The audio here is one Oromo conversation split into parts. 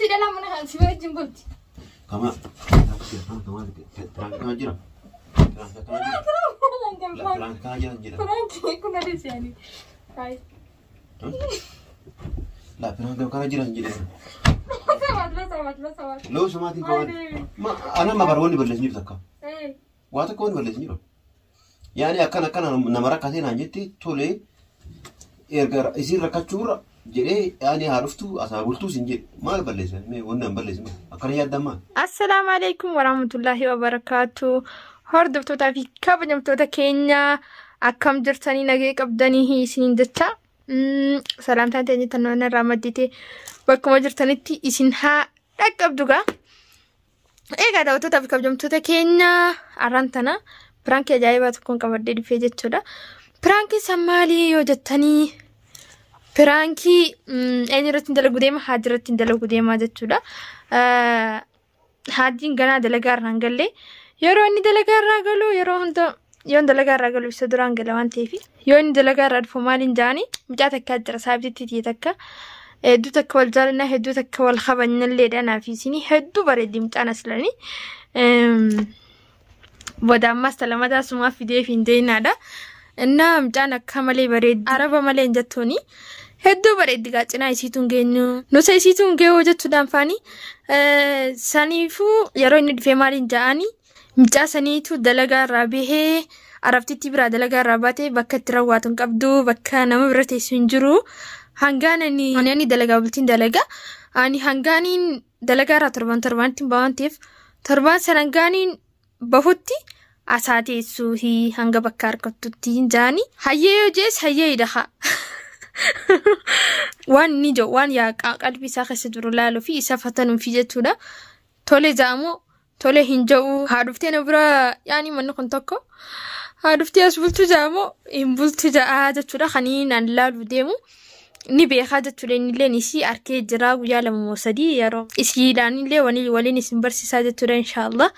Dhufti dhalaa mana kan si wajjin bulti. Kama prank jira. Prank kana jira jira. Prank kun adeemsi yaani. Hai. La prank kana jira jira. Sabaat la sabaat la sabaat. Loo samaatiin kawan. Ma ana ma baroonni balleessi jiru takka. Waa tokko wanni balleessi jiru. Yaani akkana akkana nama rakkatee naan jetti tolee erga isiin rakkachuurra jedhee yaani haa dhuftu asaa bultuu siin jedhe maal balleessa mee wanni an balleessi akkana yaaddan maal. Assalaamu alaikum warahmatullahi wabarakaatu. Hordoftootaa fi kabajamtoota keenya akkam jirtanii nagee qabdanii isiniin jecha. Salaamtaan teenya tannoon irraa maddite bakkuma jirtanitti isin haa dhaqqabdu gaa. Egaa daawwattootaa fi kabajamtoota keenya arraan tana piraankii ajaa'ibaa tokkoon qabadhee dhufee jechuudha. Piraankii san maalii yoo jettanii piraankii eenyu irratti hin dalagu deema haadhi irratti hin dalagu deema jechuudha. Haadhiin ganaa dalagaa irraa hin galle yeroo inni dalagaa irraa galu yeroo hunda yoon dalagaa irraa galu isa duraan gala waan ta'eef yoo inni dalagaa irraa dhufu maaliin jaani mucaa takkaa jira saabtitti tiyya takka hedduu takka wal jaalannaa hedduu takka wal kabajnalleedha naaf isinii hedduu bareeddi mucaan aslanii. Booda ammas talamataa sumaa fideef hin deeinaadha. Innaa mucaan akka malee bareeddi araba malee hin jettuuni. Hedduu bareeddi gaa cinaa isiitu hin geenyu. Nusa isiitu hin geewu jechuudhaan faani. Saniifuu yeroo inni dhufee maaliin ja'anii mucaa saniitu dalagaa irraa bahee arabtitti biraa dalagaa irraa baatee bakka itti rawwaatu hin qabdu bakka nama bira teessu hin jiru. Hangaan ani ani dalagaa bultiin dalagaa ani hangaaniin dalagaa irraa torban torbaanitti hin bahan ta'eef torban san hangaaniin bahutti asaa teessuu hanga bakka harkattutti hin jaani. Hayyee yoo jees hayyee hidha. Waan inni jiru waan yaa qalbii isaa keessa jiru laaluu fi isa fatanuu fi jechuudha. Tole jaamoo tole hin jedhu haa dhuftee na bira yaani manni kun tokko haa dhuftee as bultu jaamoo hin bultu ja'aa jechuudha. Kanii naan laaluu deemu ni beekaa jechuudha. Inni illee isii arkee jira guyyaa 2 moo 3 yeroo isiidhaan illee waliin isin barsiisaa jechuudha inshaallah.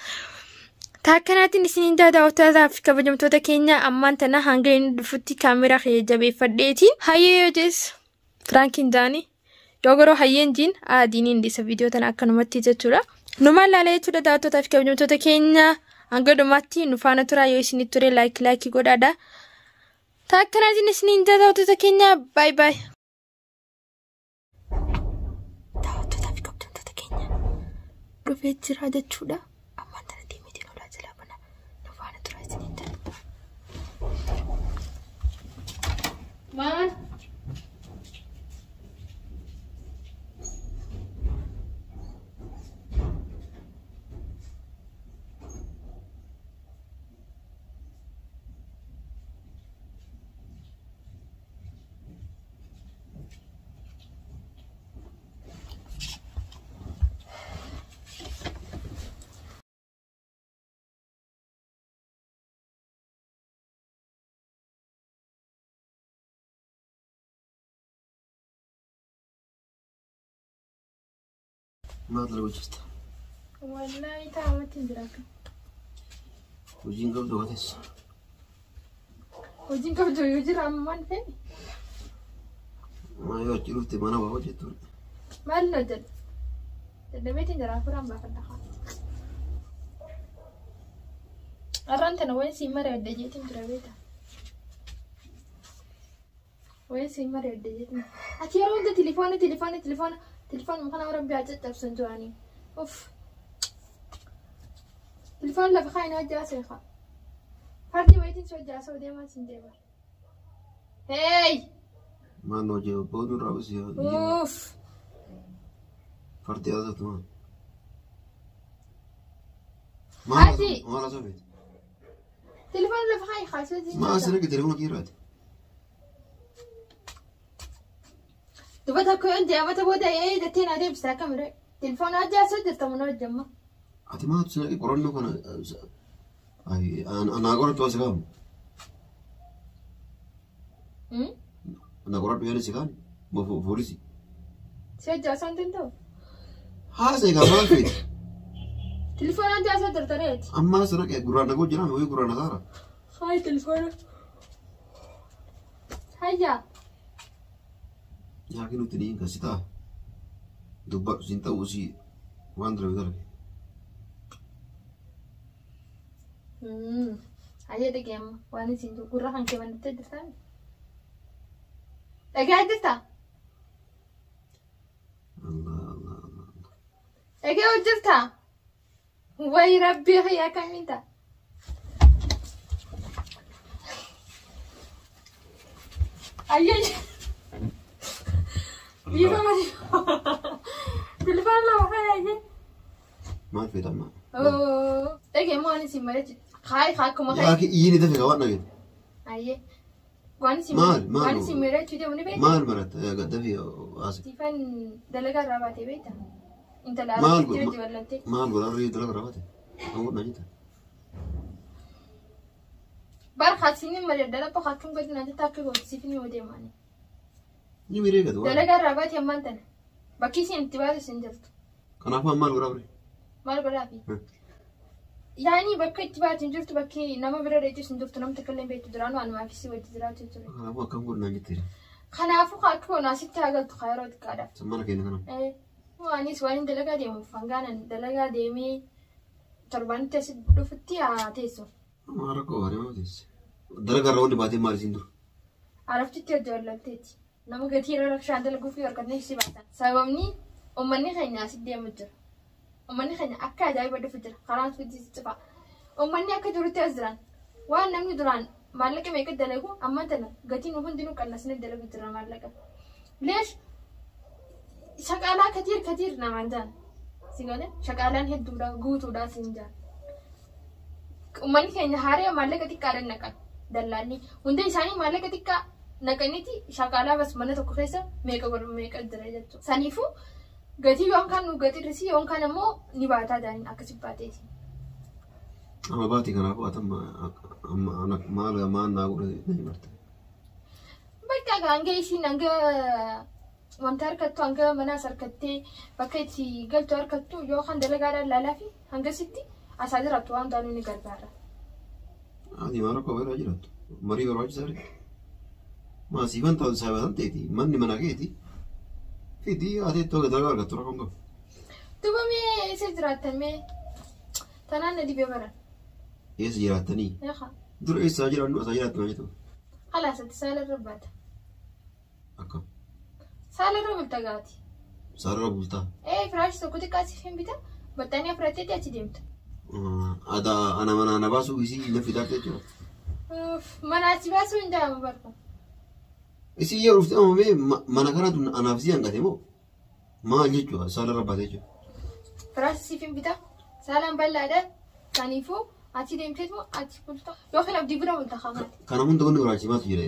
Taakkanaatiin isiniin daawwattootaa fi kabajamtoota keenya ammaan tana hanga inni dhufutti kaameraa kee jabeeffadheetiin hayyee yoo jees piraankiin jaani yoo garuu hayyeen jiin adiin hin dhiisa viidiyoo tana akkanumatti jechuudha. Numaan laala jechuudha daawwattootaa fi kabajamtoota keenya hanga dhumaatti nu faana turaa yoo isinitti ture laayikii laayikii godhaadha. Taakkanaatiin isiniin daawwattoota keenya baay baay. Daawwattootaa fi kabajamtoota keenya dhufee jira jechuudha. Ammaan tana deemeetiin olaa jalaa bana nu faana turaa isiniin jedha. Maal? Maal dalagu jirta? Wallaahi taa'amatti hin jira akka. Hojiin qabdu gateessa. Hojiin qabdu yoo jira amma maal ta'e? Maa yoo achi dhufte mana waa hojjettu. Maal na hojjedha? Dadhabeetiin jira afuraan baafadha haa. Arraan tana wayin siin mari'adha jeetiin jira beekta. Wayin siin mari'adha jeetiin. Ati yeroo hunda tilifoona tilifoona tilifoona tilifoonuma kana warra biraa caccabsan jiranii. Uff. Tilifoon lafa kaayina hojjaa seeqa. Fardi wayitiin si hojjaa soo deemaa siin deema. Hey! Maal hojii booduu irraa usii. Uff. Fardi haasoftu maal? Haati! Maal haasofte? Tilifoon lafa kaayi kaasee Maal asirra telefoona kee irraati? Duba tokko yoon jee amata booda ee jettee naa deebista akkam ree? Tilifoona hojjaa soo jirta mana hojjamma. Ati maaltu si naqe qorannoo kana anaa qorattu as kaamu? Anaa qoradhu yaada si kaani? Poolisii? Si hojjaa osoo hin danda'u. Haasa egaa maal feeti? Tilifoona hojjaa soo jirta reeti. Ammaa as naqe gurraan dhagoo jiraame wayii gurraan hasaara. Hayi tilifoona. Hayyaa. Nyaaki nuti ni hin kasi ta'a. Dubbadhu siin ta'uu si waan dura darbe. Ayyee dhagee amma waan isin gurra kan kee banattee jirtaa? Dhagaa jirtaa? Allah Allah Allah. Dhagee hojjetaa? Wayi rabbii kiyyaa akkamiin ta'a? Ayyee bifa malee bilbila lama faaya ayyee. Maal feeta amma? Dhagee immoo waan isin malee kaayi kaa akkuma Yaa kaayi. iyyiin dafe waan dhageen. Ayyee waan isin Maal, maal? waan isin malee deemu ni beektaa? Maal maratta dafee haase. Siifan dalagaa irraa baatee beektaa? Intala Maal arabatti godhu? hojii bal'attee. Maal godhaa reefu dalagaa raawwate? Kan godhaa jirta. Bar haasini malee dalagaa haakkuun gadi naan jettaa akka gootu siif ni odeemani. Ni miree gatu waan. Dalagaa irraa baatee ammaan tana. Bakki isin itti baatu isin jirtu. Kanaafuu maal godhaa ture? Maal godhaafi? Yaani bakka itti baatu hin jirtu bakki nama bira dheetu hin jirtu namni takka illee hin beektu duraan waan maafisii wajji jiraatu ture. Kanaafuu akkam godhu naan jettee. Kanaafuu akka goonu asitti haa galtu haa yeroo xiqqaadhaaf. Mana keenya kana. Waanis waan hin dalagaa deemuuf hangaanan dalagaa deemee torbanitti asi dhufutti haa teessu. Amma rakkoo baatee maal teesse? Dalagaa irraa wanti baatee maal isiin dura? Arabtitti hojii wallalteeti. Nama gatii irra rakshaan dalaguu fi harkatanii si baasan. Sababni uummanni keenya asitti deemu jira. Uummanni keenya akka ajaa'iba dhufu jira. Karaan suutii cifa. Uummanni akka jirutti as jiran. Waan namni duraan maallaqa meeqa dalagu amma tana gatiin hundinuu qannasnee dalagu jira maallaqa. Leesh shaqaalaa katiir katiir namaan jaan. Si galee shaqaalaan hedduudha guutuudha siin jaan. Uummanni keenya haaree maallaqa xiqqaadhaan naqan. Dallaalli hunda isaanii maallaqa xiqqaa naqaniiti shaqaalaa bas mana tokko keessa meeqa godhu meeqa jira jechuudha. Saniifuu gatii yoon kan nu gati hir'isi yoon kan ammoo ni baataa jaaniin akkasi baateeti. Amma baatee kanaafuu ati amma amma maal maal naa godhe na himarte. Bakka hanga isiin hanga wanta harkattu hanga manaas harkattee bakka itti galtu harkattu yookaan dalagaadhaan laalaa fi hangasitti asaa jiraattu waan taanu ni gargaara. Ati maal rakkoo biraa jiraattu? Marii barbaachisaa ree? Maa siifan taatu saayibatan ta'eeti manni mana keeti. Fidii ati ittoo dalagaa argattu rakkoon qabu. Duuba mee eessa jiraattan mee tanaan na dhibee baran. Eessa jiraattanii? Eeqa Dura eessaa jiraannu asaa jiraattu maal jettu? Khalaas ati saala irra baata. Akkam. Saala irra bulta gaati. Saala irra bultaa? Ee firaashi tokko xiqqaa siif hin bita baxxanii afurateetti achi deemta. Adaa ana mana na baasuu isii na fidaaf jechuudha. Mana achi baasuu hin jedhamu barku. Isii yoo dhufte amma mee mana kanatu anaaf si hanqate moo maal jechuudha saala irra baate jechuudha. Firaashi siif hin bita saalaan bal'aadha saniifuu achi deemteetu achi bulta yookiin abdii bira bulta kaamaati. Kana hunda wanni barbaachisu maaltu jira?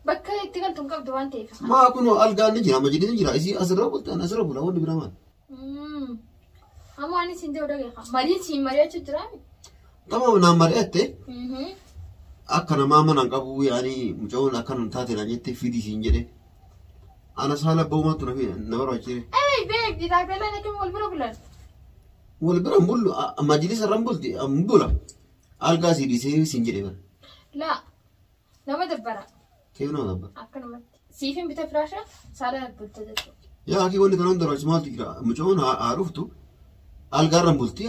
Bakka itti galtu hin qabdu waan ta'eef. Maa kun algaan ni jira majlisni jira isii asirra bulta asirra bula wanni bira maal? Amma waan isin jedhu dhageessa. Mariin siin mari'achuu jiraami? Tamam naan mari'atte akka namaa mana hin qabu yaani mucaawwan akka nun taate naan jette fidi siin jedhe. Ana saala ba'umaatu na na barbaachise. Ee beek ditaabellaan akkam wal bira bulan? Wal bira hin bullu majlisa irra hin bulti hin bula. Algaa sii dhiisee siin jedhe bara. Laa nama dabbara. Keef nama dabbara? Akkanumatti. Siif hin bita firaasha saala bulta jechuudha. Yaa akii wanni kana hunda barbaachisu maaltu jira? Mucaawwan haa dhuftu. Algaa irra hin bulti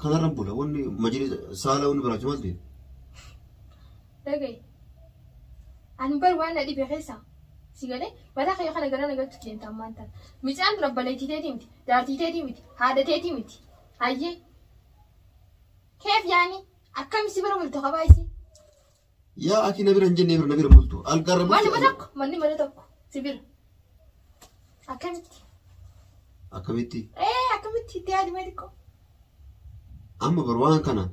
kanarra hin bula wanni majlisa saala wanni barbaachisu maaltu jira? Dhaga'i. Ani bar waan na dhibe keessa si galee mataa kee kana gara nagalchuuf deemta ammaan tana. Micaan dura obboleettii teetii miti, jaartii teetii miti, haadha teetii miti. Hayyee. Keef yaani akkam si bira bultu qabaa isii? Yaa akii na bira hin jenne bira na bira bultu. Algaa irra bulti. Manni mana tokko, manni mana tokko si bira. Akkamitti? Akkamitti? Ee akkamitti itti yaadi mee xiqqoo? Amma bar waan kana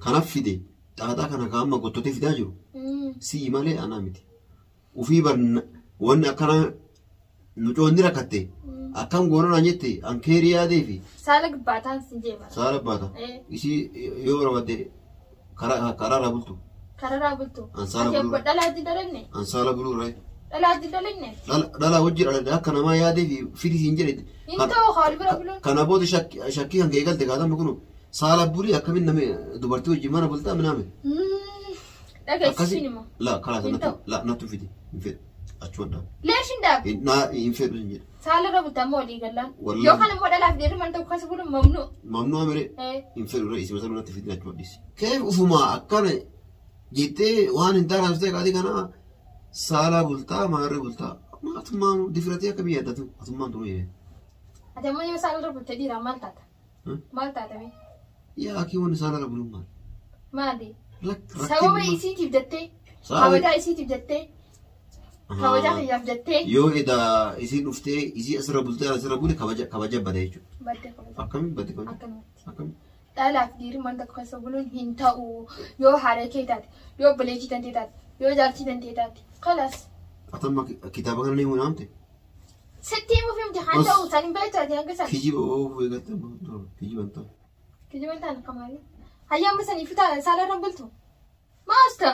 kanaaf fide xaaxaa kana ka amma gottotee fidaa jiru. Sii malee anaa miti. Ufii bar wanni akkana mucoonni rakkatte akkam goona naan jette an keerii yaadee fi. Saala gubbaataan si jeema. Saala baata. Isii yoo barbaadde karaa irraa bultu. Karaa irraa bultu. An saala Ati buluu. obbo dhalaa itti dalanne? An saala buluu irraa. Dhalaa itti dalanne? Dhalaa wajji dhaladhe akka namaa yaadee fi fidii siin jedhe. Hin ta'u haa wal bira buluun. Kana booda shakkii kan kee galte kaatama kunu saala bulii akkamiin nama dubartii wajjin mana bultaa minaame. Dhaga'i Akkasi siin immoo. la karaa Hin nattu ta'u. la nattu fidi hin fedhu achuma dhaabu. Leesh hin dhaabu. Hin naa hin fedhu hin jedhu. Saala irra bulta amma walii gallaan. Wallahi. Yookaan immoo dhalaaf dhiirri mana tokko keessa buluun mamnu. Mamnuu amiree. Hin fedhu irra isima sana natti fidin achuma dhiisi. Keef ufumaa akkana jettee waan hin taane haasofte qaatii kana saala bultaa maarree bultaa. Maatummaan difiratee akka biyya addatu atummaan turuu yee. Ati ammoo yoo saala irra bulte dhiiraa maal taata? Maal taata mee? Yaa akii wanni saala irra buluun maal? Maali? Rakkina. Sababa isiitiif jettee, kabajaa isiitiif jettee, kabajaa kiyyaaf jettee. Yoo edaa isiin dhuftee isii asirra bultee asirra bule kabaja kabaja bada jechuudha. Badde kabaja. Akkamiin badde kabaja? Akkanumatti. Akkamiin? Dhalaaf dhiirri mana tokko keessa buluun hin ta'u. Yoo haadha kee taate, yoo obboleettii tantee taate, yoo jaartii tantee taate. Kalaas. Atamma kitaaba kana ni himu Sitti himuuf himti haa ta'u san hin beektu ati hanga san. Kijiba oofuu eegatte kijiba hin ta'u. Kijiba hin taane kamaali. Hayyaa amma sanii fitaa saala irra bultu. Maasta.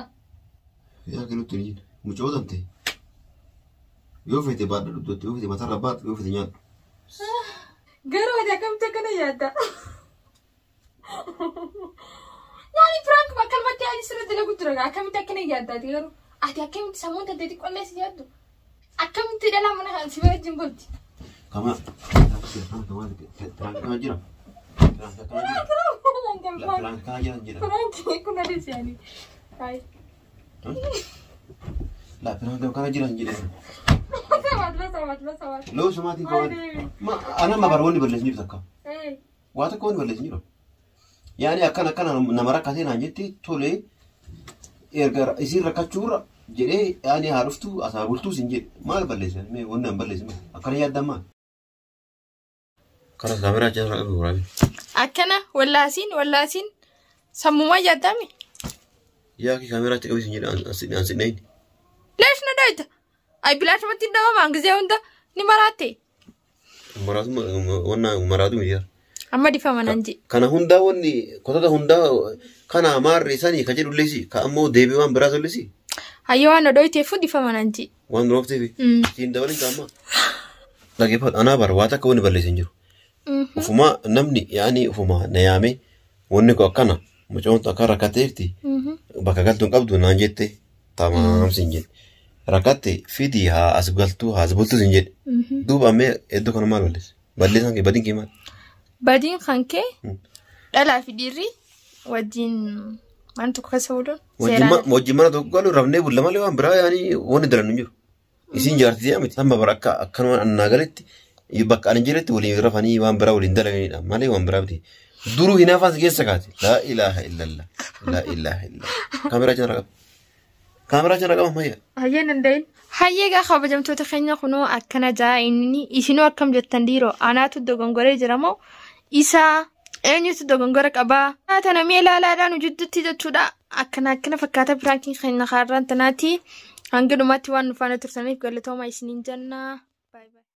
Yaa kinutti ni jira. Mucoo tante. Yoo feete baadha dugdatti, yoo feete matarra baadhu, yoo feete nyaadhu. Garuu ati akkamitti akkana yaadda? Yaani piraank bakkalumatti yaadi sirra dalagu jira akkamitti akkana yaadda ati garuu ati akkamitti sammuun tantee xiqqollee si yaaddu? Akkamitti dhalaa mana kan si wajjin bulti? Kama piraank kana jira. Piraank kana jira. Piraank kana jira jira. Piraank kun adees yaani. La piraank kana jira jira. Sabaat la sabaat la sabaat. Loo samaatiin kawaan. Ma ana ma baroonni balleessu jiru takka. Waa tokko wanni balleessu jiru. Yaani akkana akkana nama rakkatee naan jetti tolee erga isiin rakkachuurra jedhee yaani haa dhuftu asaa bultuus hin jedhe maal balleessan mee wanni an balleessu maal akkana yaaddan maal. Kanas kaameraa jala qabu waraabin. Akkana wallaasiin wallaasiin sammumaa yaaddame. Yaa kee kaameraa achi qabis hin jedhe an sidhayin. Leesh na dhayita. Ay bilaashumatti hin dhawamaan gisee hunda ni maraatte. Maraatu wanna maraatu miti yaa. Amma difama nan jedhe. Kana hundaa wanni kotota hundaa kana maarree sanii ka jedhu leesi ka ammoo deebii waan biraa tolleesi. Hayyoo waan odooyteefu difama nan jedhe. Waan duraaf siin dabalin kaama. Dhaggeeffadhu anaa bara waa takka wanni balleessan jiru. Ufumaa namni yaani ufumaa na yaame wanni kun akkana mucoon akka rakkateerti bakka galtu hin qabdu naan jette tamaam siin jedhe. Rakkatte fidii haa as galtu haa as bultu siin jedhe. Duuba ammee iddoo kana maal balleesse? Balleessaan kee badiin kee maal? Badiin kan kee dhalaa fi dhiirri wajjin mana tokko keessa buluun seeraan. Wajjin mana tokko galu rafnee bulla malee waan biraa yaani wanni daran hin jiru. Isin jaartii miti amma bara akka akkanuma annaa galetti bakka ani jiretti waliin rafanii waan biraa waliin dalaganidha malee waan biraa miti. Duruu hinaafaan si keessa kaate. Laa ilaaha illallah. Laa ilaaha illallah. Kaameraa cina qaba. Kaameraa cina qaba mayya. Hayyee danda'in. Hayyee gaa kabajamtoota keenya kunoo akkana jaa inni isinoo akkam jettan dhiiroo anaatu dogongoree jira moo isaa eenyutu dogongora qabaa? Tana mi'a ilaalaadhaan jidduutti jechuudha. Akkana akkana fakkaata piraankiin keenya kaarraan tanaati. Hanga dhumaatti waan nu faana turtaniif galatooma isiniin jenna.